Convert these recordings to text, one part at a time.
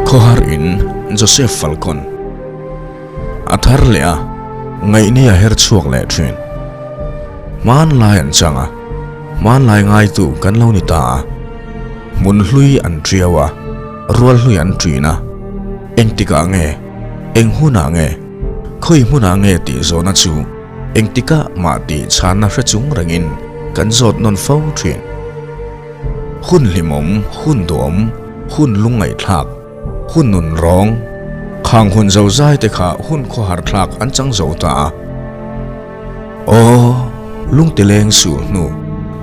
Khawhar in Joseph Falcon a thar leh a, ngaihni a her chhuak leh thin. Hmanlai an chang a, hmanlai ngaitu kan lo ni ta a. Hmun hlui an tiau a, rual hlui an ṭin a. Engtikah nge? Eng hunah nge? Khawi hmunah nge tih zawhna chu engtikah mah tih chhanna hre chung rengin kan zawt nawn fo ṭhin. Hun hlimawm, hun duhawm, hun lungngaihthlak, hun nun rawng, khang hun zo zai te kha hun khawhar thlak an chang zo ta a. Aw, lungtileng sul hnu,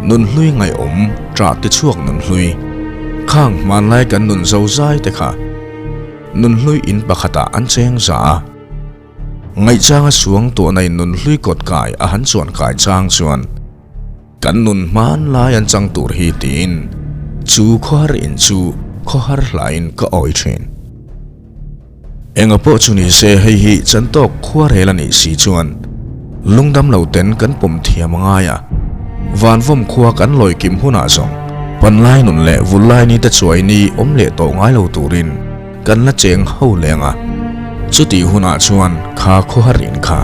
nun hlui ngaihawm ṭah tichhuak nun hlui, khang hmanlai kan nun zo zai te kha nun hlui in pakhatah an cheng za a. Ngaihchanga suang tuahna in nun hlui kawt kai a han chuan kai chang chuan kan nun hmanlai an chang tur hi tiin chu khawhar in chu khawhar hlain ka awi thin. Enga pawh chu ni se hei hi chantawk khuarel a nih si chuan lungdam lo ten kan pawm thiam a ngai a, vanvawm khua kan lawi kim hunah zawng panlai nun leh vullai ni te chuai ni awm leh tawh ngai lo turin kan la cheng ho leng a, chutih hunah chuan kha khawhar in kha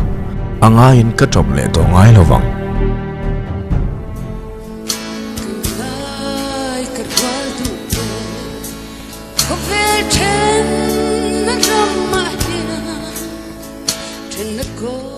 a ngaiin ka tawp leh tawh ngai lo vang. Khawvel then na ram ah hian then na kawl.